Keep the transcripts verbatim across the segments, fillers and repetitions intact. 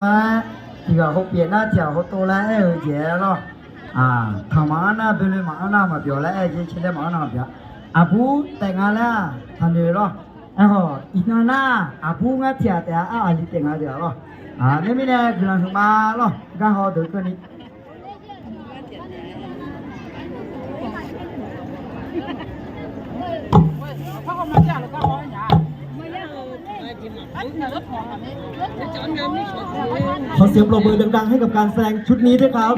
Aer, tiq ghaq hawpyaeq nar tiq ghaq hawtov laer aer-eu jeq-aer lawr. Tanq maqanr nar, boeloe maqanr nar maqbyawq laer aer-eu jeq, cae laer maqanr nar maqbyawq. Aqbur taef nga laer-aq taqnoeq lawr. Aerkhawf iqnan nar, aqbur ngar tiq ghaq taef-a, aqli taef nga deuq-a lawr. Nar mirnae guiqlanq huiqma lawr, gar haw deuq keuvni. ขอเสียงปรบมือดังๆให้กับการแสดงชุดนี้ด้วยครับ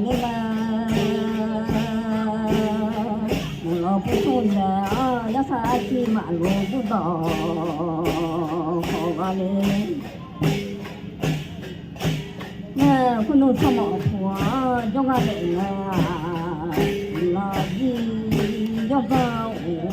Aqler laer, maqlawr purtur nae-a, yarsar arciv maqlof burdawq khawf gha le. Nae khoernmr tsawrmawf puq-anr jawrgar daef ngae-aq, lafjir jawrgar of-eu.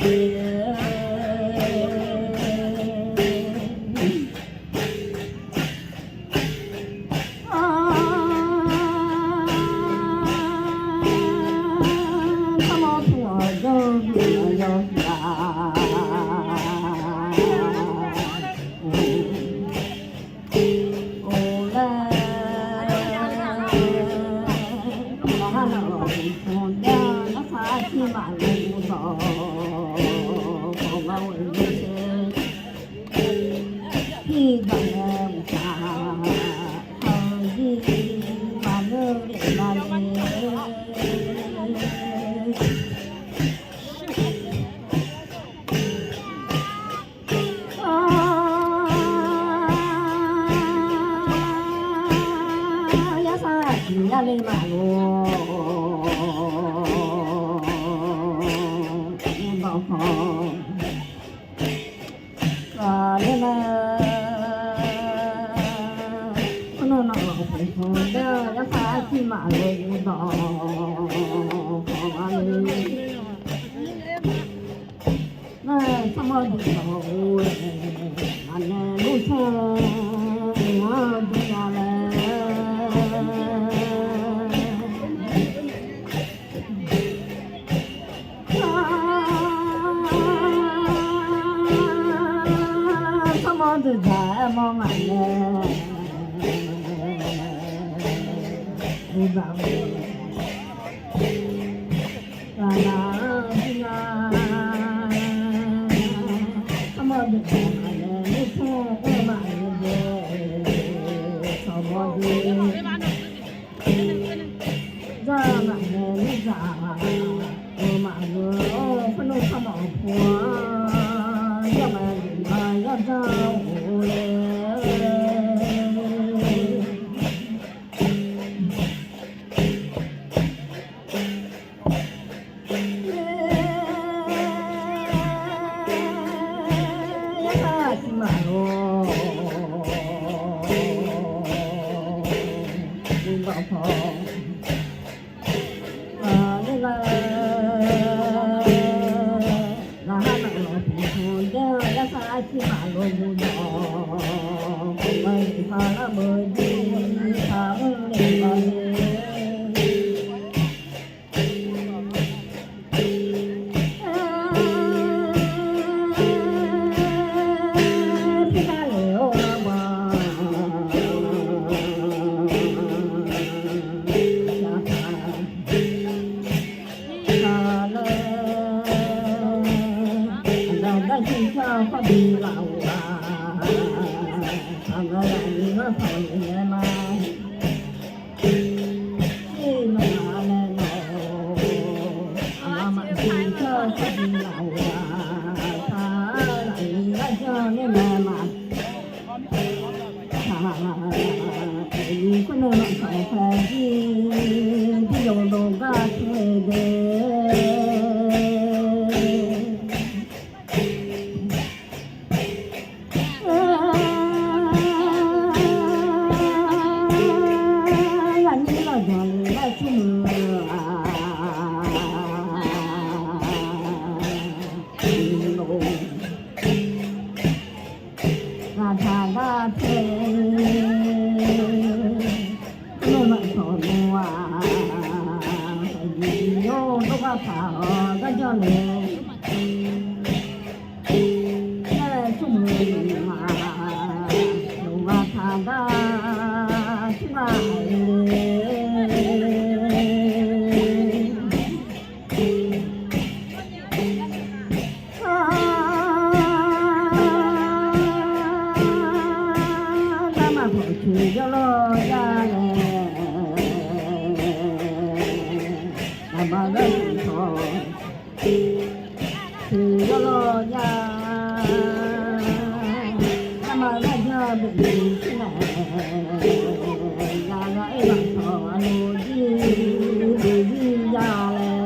Yarsar aqjeq yar le maqloq. Uvlanr khanq ghaqler nar, khoernar nawq lawq khoeqkhanq dar yarsar arjir maqloq uvlanr khanq ghaqler. Nar-aq, tsawrmawr deuq dawq-eu laer, aqnaeq luf sanr-anr dui-a laer. Tsawrmawr deuq daq-aer mawr ngaq nae, uvlanr-eu ghaqzaq-anr jir nar, tsawrmawr deuq daq-aer nae lufsanr-anr maqngeur de, tsawrmawr deuq. Zanr-eu ngaq nae luf zaq-eu maqngeur-awr, khoerlof tsawrmawr pu-anr yawmaf luf ma yawdzanr-eu laer. Yarsar aqjeq maqloq. Uvlanr khanq ghaqler nar, ngaq ha nawq lawq khoeqkhanq dar yarsar arjir maqloq uvlanr khanq ghaqler nar, meuq jir taq-anr naeq maqle. Ngaqdaq gar tae-eu, nymr maqsawq nmr-aq, aqyuif yawr dawrgar taq-awr garjawr nae, aer-eu smrmuiq ma, yawqghaq taqgar tirghaq-eu Ngamaf pawqtsoeq yawlawr yar laer, ngamaf laer tawq tsoeq yawlawr yar, ngamaf laer janr-eu boeqtsoeq shir nae, yawlawr aer-aq tawq aqloq jir boeqzir yar laer.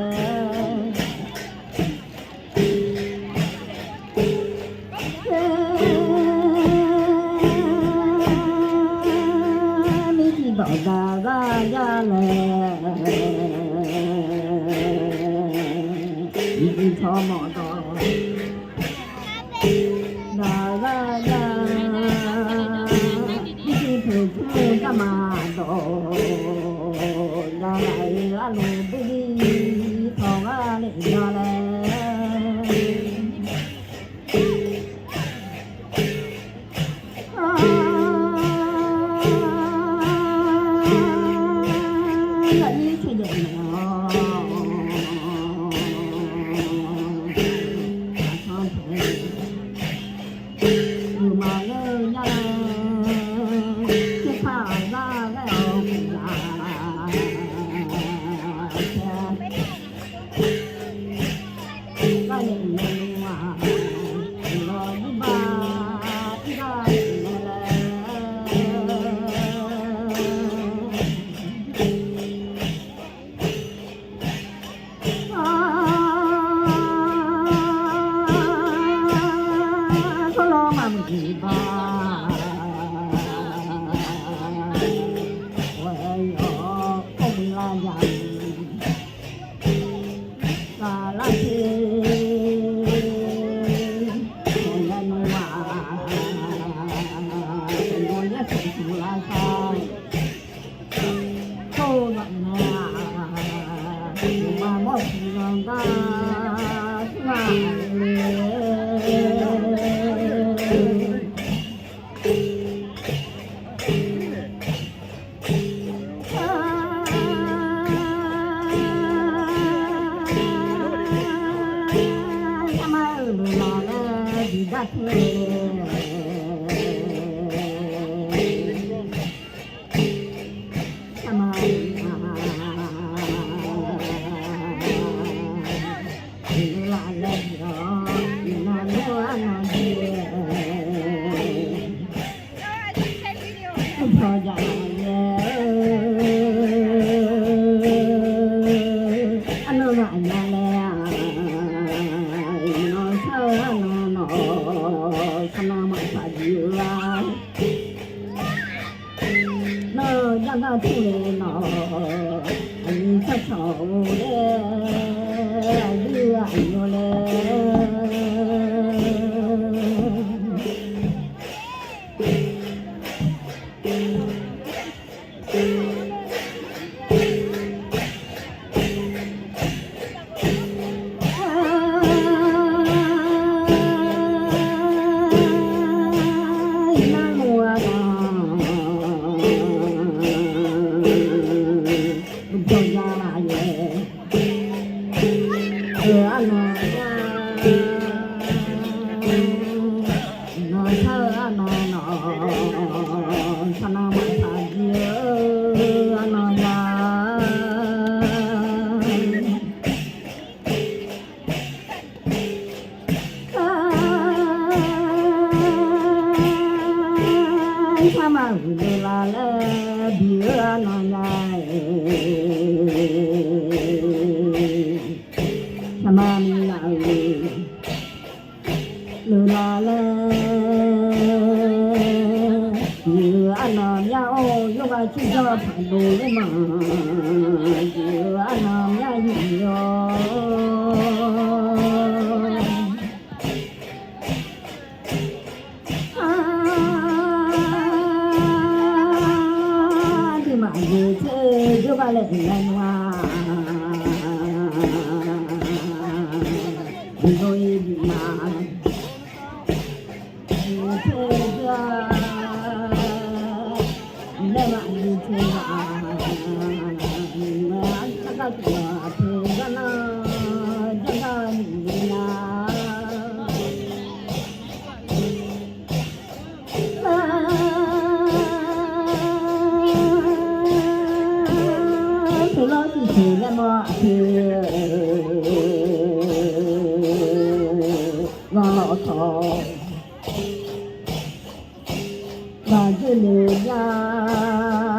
Mirciq dawq daqgar yar laer, mirciq tsawrmawq dawq daqgar yar, mirciq poeqtmr garma dawq daqgar-eu arloq boerzir tawq gar le nya laer. Aqnyir caevyaef naeq-awr, aqsanr taeq-eu maqngeur-eu nya laer, tserkar aqzar ghae-awr uqzaq Leuqlaf laer, yawqha arnan myar-or, yawrghaq tiqjawr paqlof laer ma. Yawqha arnan myar yif-awr, aqduimaf jeq tser jawrgar laer uiqlar nmr-a. Uqdzan-ir bif ma. Teular tiqsiq laer mawr aqpoeq ghanlawq tawq, gaqdzoer noeq jar,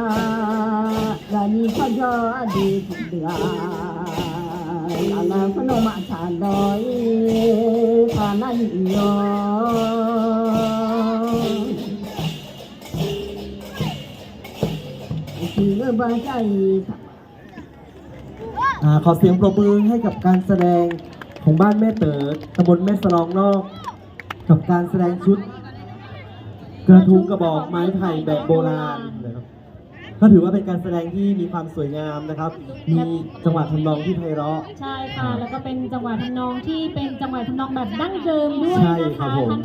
gaqnyi tsawrjawr ardui tiqdeuq-aq, lafnaf khoernav maqtsaq dawq-ir, taqnar yif-awr, tiqgeur ba jar-iq อ่า ขอเสียงปรบมือให้กับการแสดงของบ้านแม่เต๋อ ตำบลแม่สลองนอก กับการแสดงชุดกระทุงกระบอกไม้ไผ่แบบโบราณนะครับ ก็ถือว่าเป็นการแสดงที่มีความสวยงามนะครับ มีจังหวะทำนองที่ไพเราะ ใช่ค่ะ แล้วก็เป็นจังหวะทำนองที่เป็นจังหวะทำนองแบบดั้งเดิมด้วยนะคะ ใช่ครับผม ท่าน